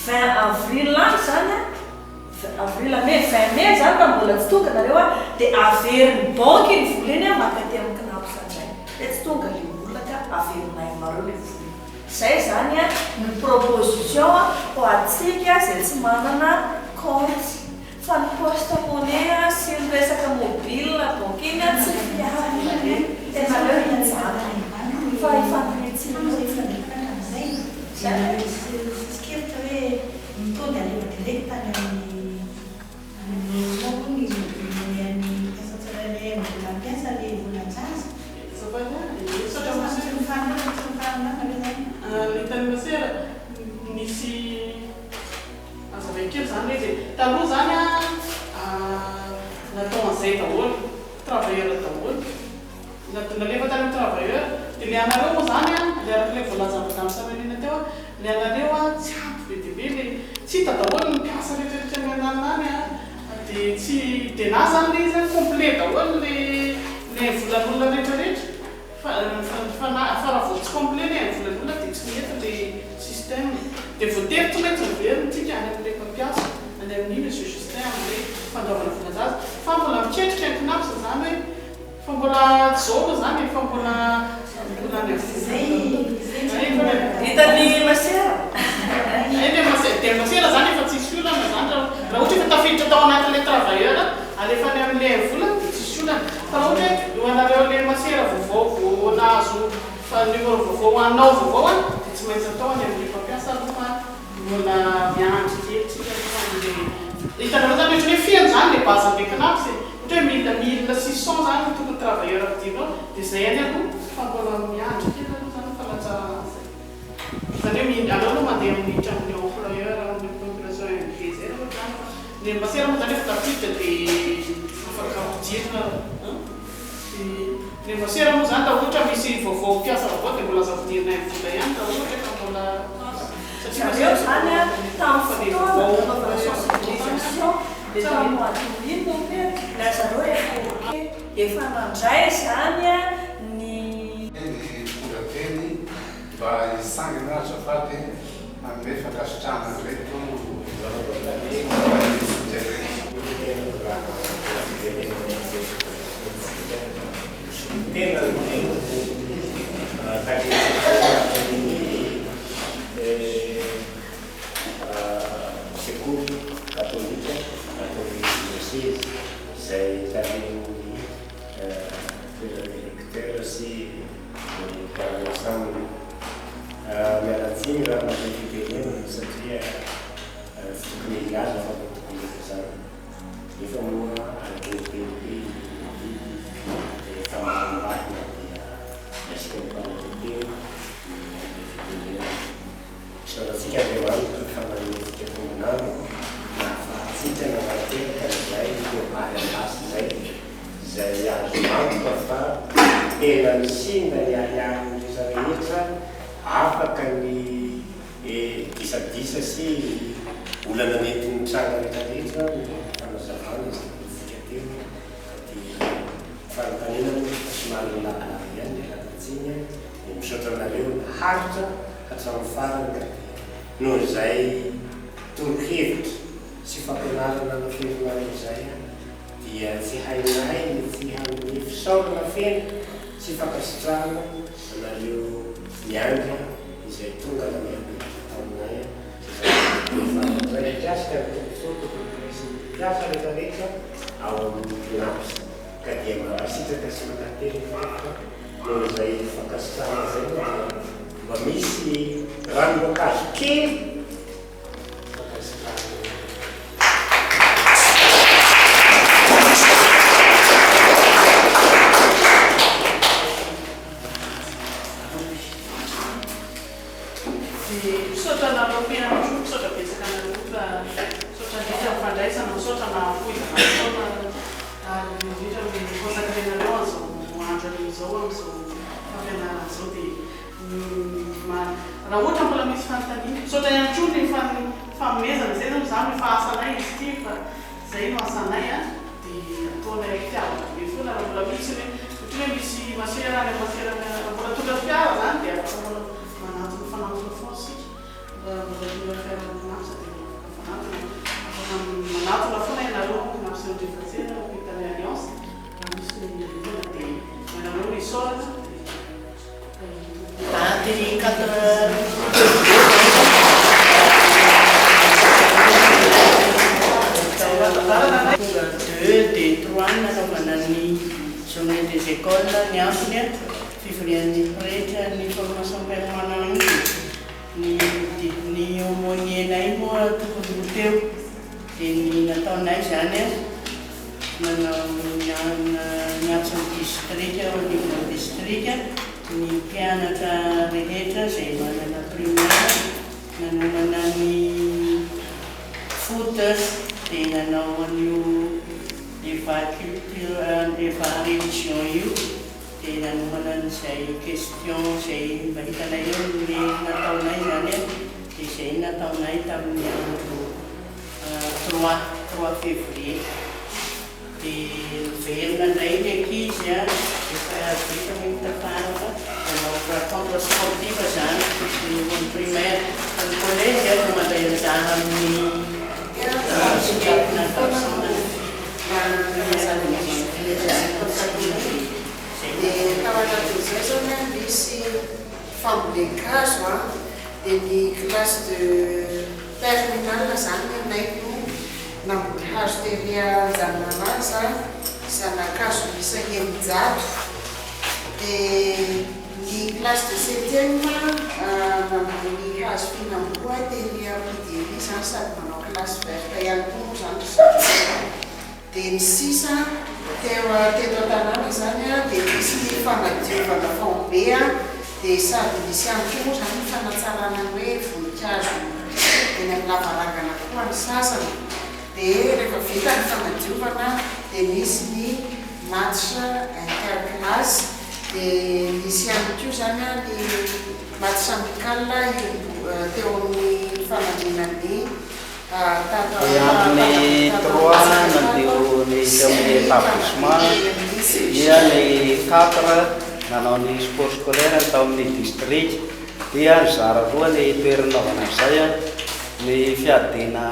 20 avril any izany an avril mai 20 mai izany raha mbola tsy tonga nareo an dia averin'ny banky iny vola iny an mankaty amin'ny cnaps indray hoe tsy tonga le olona ka averinay aminareo le vola. Zay zany an ny proposition ho antsika zay tsy manana compte fa ny poste monnaie sy ny resaka mobile banking tsy fiharina e! Tena aleo hijanona fa hifankahitsiana. Zay. Hitan'i Masera, nisy hazavaiko kely izany ilay izy e. Taloha izany an, natao an'izay daholo, travailleur daholo. Nalefa tany amin'ny travailleur. Dia ilay anareo moa izany an, ilay araka ilay voalazan'i Madame Samueline teo an, ilay anareo an, tsy ampy be dia be ilay, tsy hita daholo ny mpiasa rehetra rehetra any ananona any an, dia tsy, dia na izany ilay izy an, complet daholo ilay ilay volan'olona rehetra rehetra, fa fa na fa raha vao tsy complet ilay volan'olona dia tsy mety ilay système. Dia voatery tsy maintsy miverina tsika any amin'ilay mpampiasa, any amin'i Monsieur Justin amin'ilay fandoavana volan-jaza. Fa mbola miketrika ny Cnaps izany hoe Fa mbola tsy zao aloha zany e, fa mbola mbola any am-bola. Hitan'i Masera. Hay le Masera, dia Masera zany efa tsisy olana zany raha raha ohatra efa tafiditra tao anatin'ilay travailleur alefa any amin'ilay vola dia tsisy olana. Fa raha ohatra hoe eo anareo ilay Masera vaovao vao nahazo fa numéro vaovao ho anao vaovao an, dia tsy maintsy atao any amin'ilay mpampiasa aloha fa mbola miandry kely tsika aloha amin'ilay hitanareo zany ohatran'ny hoe feno zany ilay base an'ilay Cnaps e. Ohatra hoe mille 1600 zany no tokony travailleur ampidirina ao dia zay ihany aloha fa mbola miandry kely aloha zany ny fanatsarana an'izay. Izany hoe mi- aleo aloha mandeha miditra amin'ny employeur amin'ny procuration MD zay raha ohatra zany fa ny ambasera moa zany efa tafiditra dia afaka ampidirina an. Dia ny ambasera moa zany raha ohatra misy vaovao mpiasa vaovao dia mbola azo ampidirina vola ihany raha ohatra ka mbola satria Zareo zany an tamin'ny fotoana nanaovana sensibilisation Dia tamin'ny mois d'août iny ve ry zareo efa ok, efa nandray izany ny. Ny mpitondra teny mba hitsangana azafady hanome fankasitrahana an'ireto mpanakanto ireto. Sekoly katolika ato amin'ny diosezy izay tarihin'ny toerana iray. sy ny mpiara-miasa aminy. Miala tsiny raha mandray fitenenana satria tsy tokony hilaza fa mba tokony efa izany. Nefa moa araka ny teny hoe ny adidy rehefa mahamahina dia raisiko amim-panetren-tena ny mandray fitenenana. Misaotra antsika Andriamanitra fa nanome antsika tombon'andro nahafahantsika nanatanteraka an'izay voary an-dasy izay, izay azo antoka fa tena nisinda ny ahiahin'ny rehetra rehetra, afaka ny disadisa sy olana mety nitranga rehetra rehetra ny fanazavana izay nataontsika teo ka dia fanontaniana moa fa somary nilavalava ihany ny ialana tsiny dia misaotra anareo naharitra hatramin'ny farany ka dia noho izay torohevitra sy fampianarana noferinareo izay dia tsy hainay ny tsy hanome fisaorana feno sy fankasitrahana anareo miandry izay tonga namerimberina taminay izay zava-dehibe fantatray mikasika ny tombontsoa tokony horaisin'ny mpiasa rehetrarehetra ao amin'ny Cnaps ka dia mankasitraka sy mankatelina tompoko noho izay fankasitrahana izay moa dia mba misy ranom-boankazo kely fankasitrahana. Dia misaotra anareo mpianatro, misaotra betsaka anareo fa misaotra indrindra amin'ny fandraisana, misaotra nahafoizana fotoana ary indrindra ny consacrer-nareo an'izao andro anio izao amin'izao fampianarana izao dia Raha ohatra mbola misy fanontaniana. Misaotra ihany koa ny fanomezana, izay zany izany efa asanay izy ity fa izay no asanay an, dia ataonay am-pitiavana be foana raha mbola misy hoe ohatra hoe misy masera any amin'ny masera raha mbola tonga fiara izany dia afaka mbola manantona fanantona foana isika, raha mbola tonga fiara CNaPS dia mbola afaka mifanantona, afaka manatona foana ianareo amin'ny CNaPS Andriafatsena, hôpital Alliance raha misy ny olana dia ianareo no isaorana dia. Daty 4 février tonga deux dia trois ny nanaovana ny journée des écoles ny antony fivorian'ny pretra ny formation permanente ny ny aumônier-nay moa tokony ho teo dia ny nataonay izany Nanao niantso ny distrika au niveau distrika ny mpianatra rehetra izay manana primaire nanomana ny foot dia nanao an'io eva culture eva religion io dia nanomana an'izay question izay mba hitanay eo ny nataonay izany dia izay nataonay tamin'ny andro Trois, trois février dia miverina indray ny ankizy a, efa vita moa iny tafara fa nanao rencontre sportive izany ny ho an'ny primaire, fa ny collège no mandray anjara amin'ny Dia tao anatin'izay izany an, nisy fambolen-kazo an, dia ny classe de terminale izany ny anay no namboly hazo tery Anjanamalaza, zana-kazo miisa 600, dia ny classe de septième namboly hazo fihinam-boa tery Ampidery izany sady manao classe verte ihany koa moa izany ry zareo. Dia ny sisa teo teto an-tanàna izany dia nisy ny fanadiovana faobe dia sady nisy ihany koa moa izany ny fanatsarana ny hoe voninkazo eny amin'ny lavarangana koa ny sasany. Dia rehefa vita ny fanadiovana dia nisy ny match interclasse dia nisy ihany koa izany ny match amical teo amin'ny fanandrinan'ny Ny andron'ny trois nandeha ny teo amin'ny établissement dia ny quatre nanao ny sport scolaire ny tao amin'ny district dia nizara roa ny toerana nanaovana an'izay, ny fiadiana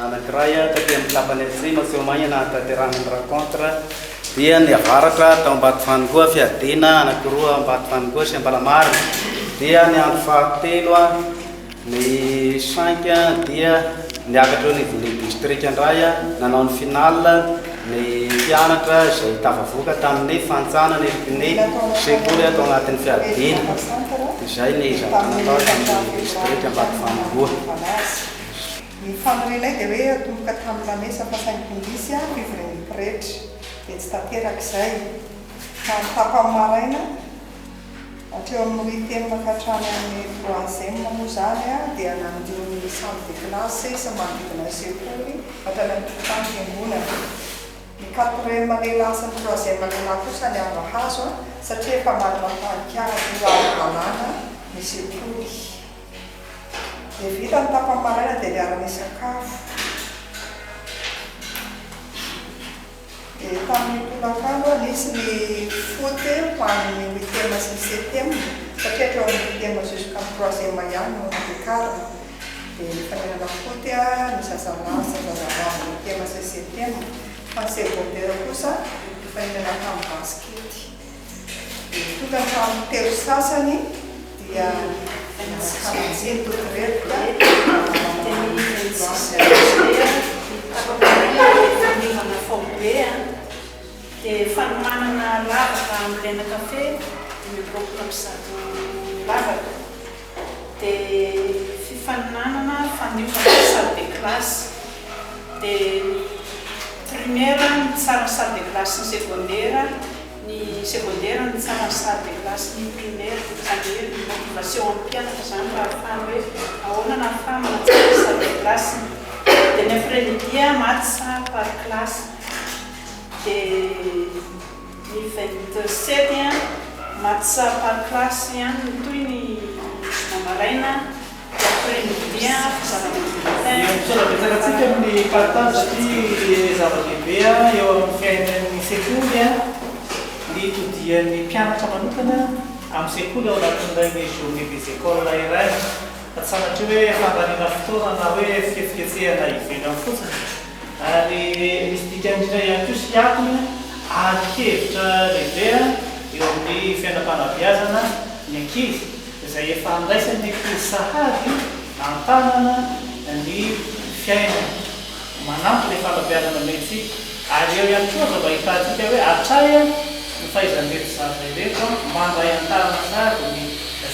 anankiray taty amin'ny tapany atsimo teo Maina nahatanterahana ny rencontre dia ny avaratra tao Ambatofanongoa fiadiana anankiroa Ambatofanongoa sy Ambalamarina dia ny andro fahatelo Ny cinq dia niakatra eo anivon'ny distrika indray nanao ny finale ny. mpianatra izay tafavoaka tamin'ny fantsanana isaky ny sekoly ato anatin'ny fiadiana. Izay ny zavatra natao tamin'ny distrika Ambatofanoroa. Ny fanirianay dia hoe hatomboka tamin'ny lamesa fa saingy indrisy fivorian'ny pretra dia tsy tanteraka izay fa ny tapany maraina hatreo amin'ny huitième ka hatrany amin'ny troisième moa izany dia nandio ny salle de classe sy ny manodidina ny sekoly hatrany amin'ny tokotany fiangonana. Ny quatrième lehilahy sy ny troisième lehilahy kosa niandro hazo satria efa manana parking ara-dalàna ny sekoly. Dia vita ny tapany maraina dia niara-nisakafo. Dia tamin'ny tolakandro nisy ny foot ho an'ny huitième sy ny septième satria hatreo amin'ny huitième jusqu'amin'ny troisième ihany no nampiakarina. Dia nifaninana foot ny zazalahy sy ny zazavavy huitième sy ny septième fa ny secondaire kosa nifaninana tamin'ny basket. Dia tonga hatramin'ny telo sasany dia niaraka nitoredoka Fanaovana faobe dia fanomanana lavaka hambolena kafe 125 lavaka dia fifaninanana fandiovana salle de classe dia ny primaire ny tsara salle de classe ny secondaire Ny secondaire no tsara ny salle de classe ny primaire, izany hoe ny motivation amin'ny mpianatra izany mba ahafahany hoe ahoana no ahafahany manatsara ny salle de classe-ny. Dia ny après midi match par classe. Dia ny 27 match par classe ihany no tohiny ny zoma maraina. Misaotra betsaka antsika amin'ny partage satria zava-dehibe eo amin'ny fiainan'ny sekoly ny hitodian'ny mpianatra manokana amin'ny sekoly ao anatin'ireny journée des écoles ireny fa tsy sanatria hoe fandaniana fotoana na hoe fihetsiketsehana ivelany fotsiny ary misy dikany indrindra ihany koa sy akony ary hevitra lehibe eo amin'ny fiainam-panabeazana ny ankizy. izay efa andraisan'ny ankizy sahady an-tanana ny fiainany, manampy ilay fanabeazana omentsika, ary eo ihany koa aza mba ahitantsika hoe hatraia ny fahaizan'ireto zaza ireto mandray an-tanana sahady ny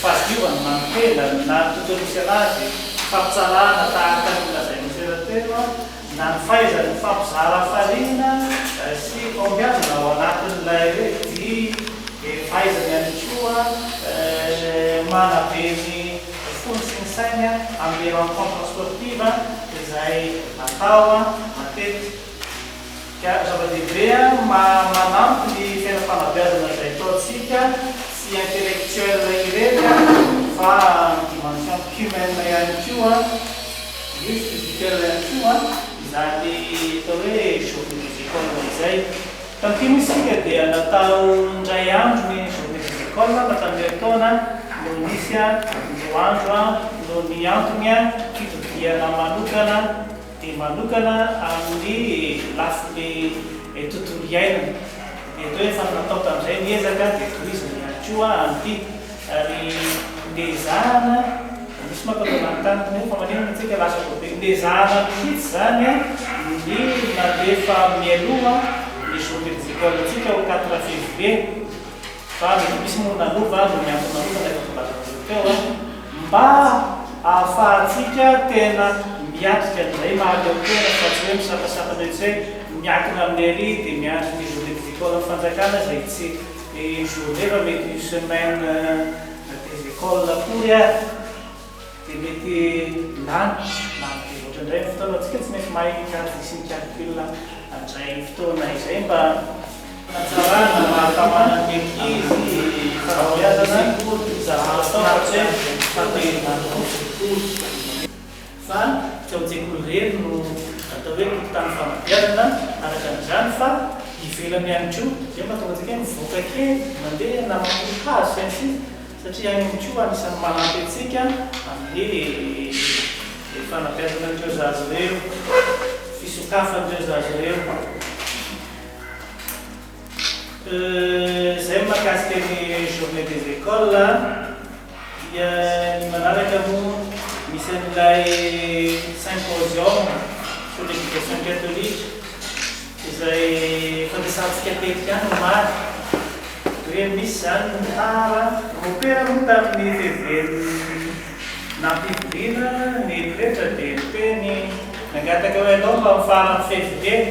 fahadiovana na ny tendany na ny tontolo misy anazy, fampitsarana tahaka ny nolazain'i Mosera teo, na ny fahaizany mifampizara hafaliana sy fahombiazana ao anatin'ilay hoe dihy dia fahaizany ihany koa manabe ny fony sy ny sainy amin'ilay rencontre sportive izay atao matetika. Ka zava-dehibe manampy ny fiainam-panabeazana izay ataontsika tsy intellectuel irery fa dimension humaine ihany koa. Misy spirituel ihany koa izany atao hoe journée des écoles izay. Tamin'ity moa isika dia natao indray andro ny journée des écoles fa tamin'ny herintaona no nisy roa andro noho ny antony fitodihana manokana dia manokana amin'ny lafiny tontolo iainana. Dia atao hoe efa natao tamin'izay ny ezaka dia tohizina ihany koa amin'ity. Ary nezahana, misy manko atao manontany hoe fa maninona antsika lasa vao be, nezahana mihitsy izany ny nandefa mialoha ny journée des écoles antsika au 4 février fa mety misy moa nanova noho ny antony manokana efa voalazanareo teo mba ahafahantsika tena miatrika an'izay mahaleo tena fa tsy hoe misakasakana eo tsy hoe miankina amin'ny ery dia miandry ny journée des écoles fanjakana izay tsy Ny journée fa mety une semaine des écoles akory ary dia mety lany, lany be loatra indray ny fotoana, tsika tsy maintsy mahay mikajy sy mi-calcul an'izay fotoana izay mba hanatsarana ny mahatamana ny ankizy fanabeazana zavatra atao fa tsy hoe fampihemana fotsiny. Fa tsy ao an-tsekoly irery no atao hoe tokontany fanabeazana araka an'izany fa ivelany ihany koa. Izay no mahatonga antsika hoe mivoaka kely, mandeha na mamboly hazo sy ny sisa satria any ihany koa anisan'ny manampy antsika amin'ny fanabeazana an'ireo zaza ireo, fisokafan'ireo zaza ireo. Izay ny mahakasika ny journée des écoles. Dia ny manaraka moa misy an'ilay symposium sur l'éducation catholique izay. izay efa resahantsika teto ihany omaly, hoe misy izany ny tara. Mopera moa tamin'ny fivorian'ny nampivoriana ny pretra dia niteny, nangataka hoe alao mba amin'ny faran'ny février,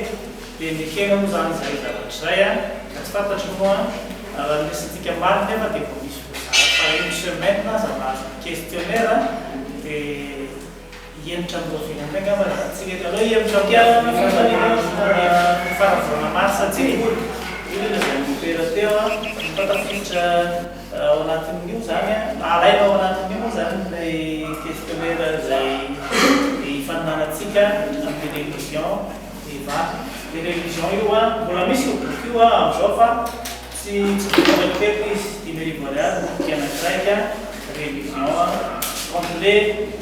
dia nekena moa izany izay zavatra izay an, ka tsy fantatro moa raha ny resatsika omaly nefa dia vao misy voazara fa une semaine aza nahazo ny questionnaire dia Hihemotra amin'ny rahoviana indray angamba izany tsika eto. Aleo hihemotra amin'ny fanontaniana faran'ny volana marsa ity. Io ilay lazain'i Mompera teo fa tafiditra ao anatin'io izany, alaina ao anatin'io moa izany ilay questionnaire izay ifaninanantsika amin'ny religion Eva. Ilay religion io mbola misy io boky io amin'izao fa tsy tsy voatondrako teto izy, 55 ariary ny boky anankiray, religion complet.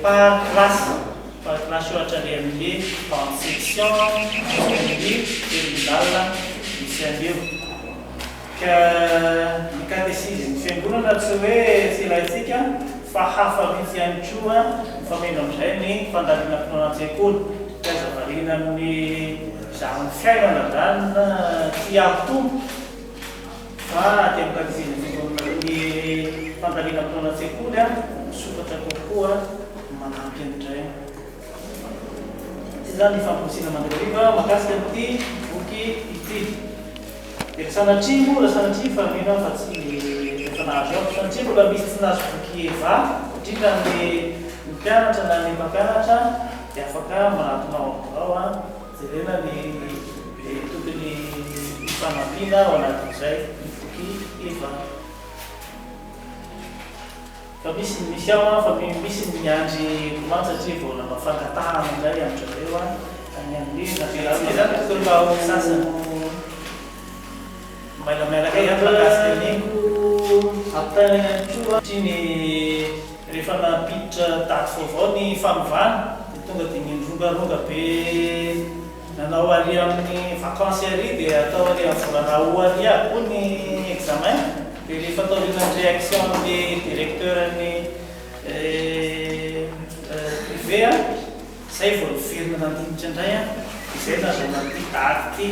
Par classe, par classe ohatra le amin'ny grande section amin'ny terminale misy an'io. Ka ny katesizin'ny fiangonana tsy hoe tsy ilaintsika fa hafa mihitsy ihany koa mifameno amin'izay ny fandalinam-pinoana an-tsekoly. Ka aza variana amin'ny zahan'ny fiainana izany na tsy hampitombo. Fa aty amin'ny katesizin'ny fiangonana ny fandalinam-potoana an-tsekoly misokatra kokoa manampy an'indray. Ity izany ny famporisihana mandrakariva mahakasika an'ity boky ity. Dia raha sanatria moa, raha sanatria fa mino aho fa tsy efa nahazo aho, sanatria mbola misy tsy nahazo boky Eva, indrindra ny mpianatra na ny mpampianatra dia afaka manatona ao amin'ny birao. Jerena ny tokony hifanampiana ao anatin'izay ny boky Eva. Fa misy ny misy ao fa misy ny miandry commande satria vao nanao fangatahana indray amin-dry zareo any amin'ny navelantsika izany tokony mba ho sasany mailamailaka ihany mahakasika an'iny. Ampitaina ihany koa satria ny rehefa nampiditra daty vaovao ny fanovana dia tonga dia nindrongaronga be nanao ary amin'ny vacances ary dia atao ary amin'ny volana août ary avokoa ny examen dia rehefa taorian'ny réaction an'le directeur ny privé zay vao niverina nandinika indray dia zay nahazoana an'ity daty ity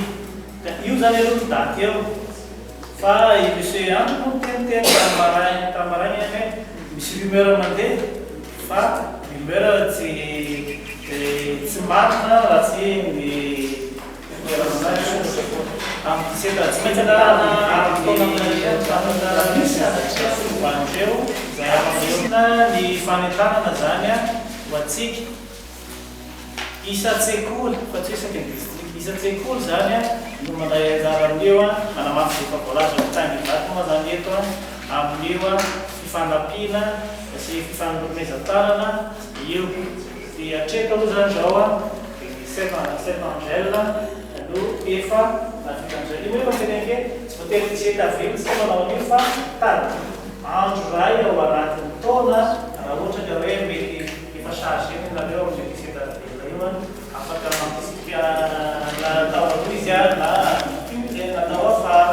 ka io zany aloha ny daty eo. Fa i Monsieur Andry moa niteniteny tamin'ny maraina tamin'ny maraina ihany hoe misy rumeur mandeha fa rumeur tsy tsy marina raha tsy ny amin'ny 17 tsy maintsy anarahana amin'ny misy sanatria fovan'ireo izay hamafisina ny fanentanana izany ho antsika. Isan-tsekoly, fa tsy hoe isaky ny distrika, isan-tsekoly izany no mandray anjara amin'io, manamafy izay efa voalaza ao Tany Ivato moa izany eto, amin'io fifanampiana sy fifanomezan-tanana io. Dia hatreto aloha izany izao dia ny Saint Angèle no efa nahavita an'izay. Io moa efa teneniko hoe tsy voatery dix-sept avril isika manao an'io fa tady andro iray ao anatin'ny taona raha ohatra ka hoe mety Efa chargé ny nareo amin'io 17 avril io an, afaka mampisika natao aloha izy an na io izay natao afara.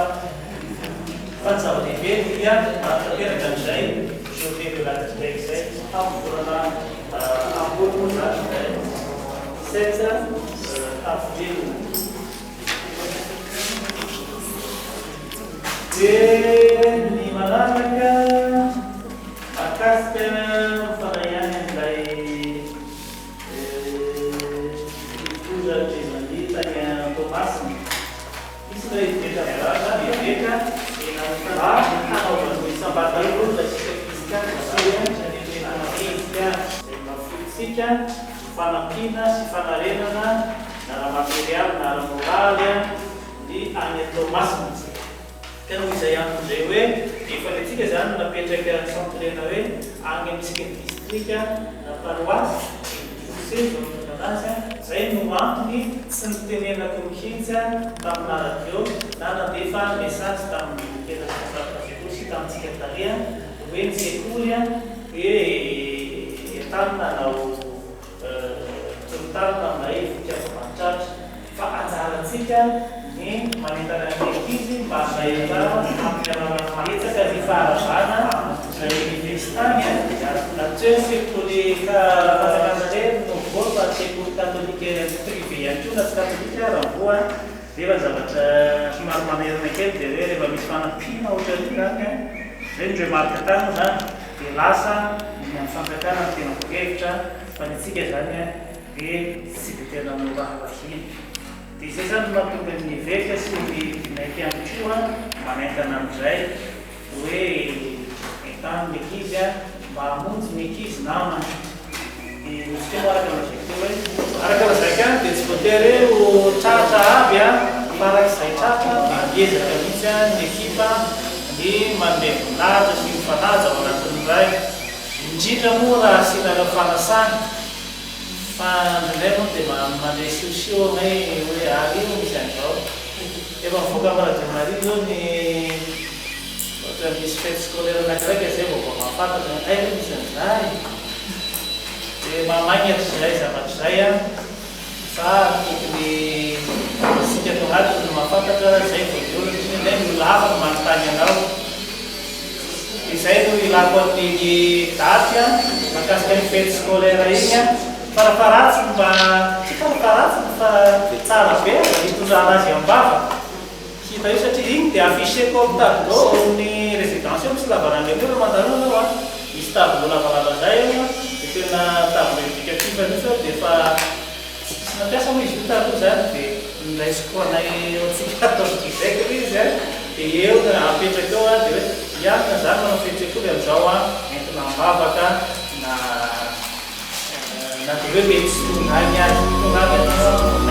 Fa ny zava-dehibe dia manatanteraka an'izay journée de la Bibliothèque izay tamin'ny volana ambony moa izany izay 17 avril. Dia ny manaraka. Mahakasika mifandray ihany amin'ilay mpitondra Drizandi tany Toamasina. Misy ilay eveka voalaza, eveka mba hanaovan'ny isam-batan'olona isika kristiana izay mafointsika ho fanampiana sy fanarenana na ara-materialy na ara-moraly ny any Toamasina. Ka noho izay antony izay hoe efa le tsika izany no napetraka centre-na hoe agny amin'ny isaky ny distrika na paroasy ny diocese no mitondra anazy an, izay no antony tsy nitenenako mihitsy tamina radio na nandefa message tamin'ny tena responsable sekoly sy tamintsika tale hoe ny sekoly dia entanina hanao Torotarina aminay fitiava-mahatratra fa anjarantsika ny manentana ny ankizy mba handray anjara amin'ny alalan'ny Betsaka ny faharavana izay misy tany na tsy hoe ny sekoly fanjakana irery no voa fa sekoly katolika privé ihany koa na tsy katolika ara voa. Nefa ny zavatra somary manerana kely dia hoe rehefa misy fanampiana ohatran'io izany an, izay ny remarque tany moa izany, dia lasa ny an'ny fanjakana no tena voahevitra fa ny antsika izany an dia tsy dia tena noraharahiana. Dia izay izany no mahatonga ny eveka sy ny dinaika ihany koa manentana amin'izay hoe entano ny ankizy an, mba hamonjy ny ankizy namany. Dia misy teo araka ny lazaiko teo hoe, araka ny lazaiko ihany dia tsy voatery hoe ho tratra aby an, fa araka izay tratra dia miezaka mihitsy an ny ekipa ny manome voninahitra sy mifanaja ao anatin'ny iray, indrindra moa raha asiana fanasana. Fa indraindray moa dia mandre siosio anay hoe ary io misy an'izao. Efa mivoaka amin'ny radio Maria izao ny ohatra misy fête scolaire anankiray ka izay vao mba mahafantatra hoe hay ve misy an'izay. Dia mahamaingatra izay zavatra izay an, fa tokony isika ato anatiny no mahafantatra izay vao ny olona, satria indraindray ny olona hafa no manontany anao. Izay no ilako an'iny daty mahakasika ny fety scolaire iny an! Farafaharatsiny mba, tsy farafaharatsiny fa tsara be aza ny hitondrana azy am-bava. Hita eo satria iny dia afficher-ko amin'ny tableau ao amin'ny résidence eo misy lavarangana eo raha mandalo ianao an! Misy tableau lavalava zay eo an! Dia tena tableau éducatif mihitsy eo dia efa Tsy nampiasa moa izy io taloha izany dia noraisiko anay eo antsika ato amin'ny Québec ilay izy an, dia eo no apetraka eo an, dia hoe hianina izany manao fety-tsekoly amin'izao an, entina am-bavaka na na dia hoe mety tsy tonga any aza, tonga any ianao an.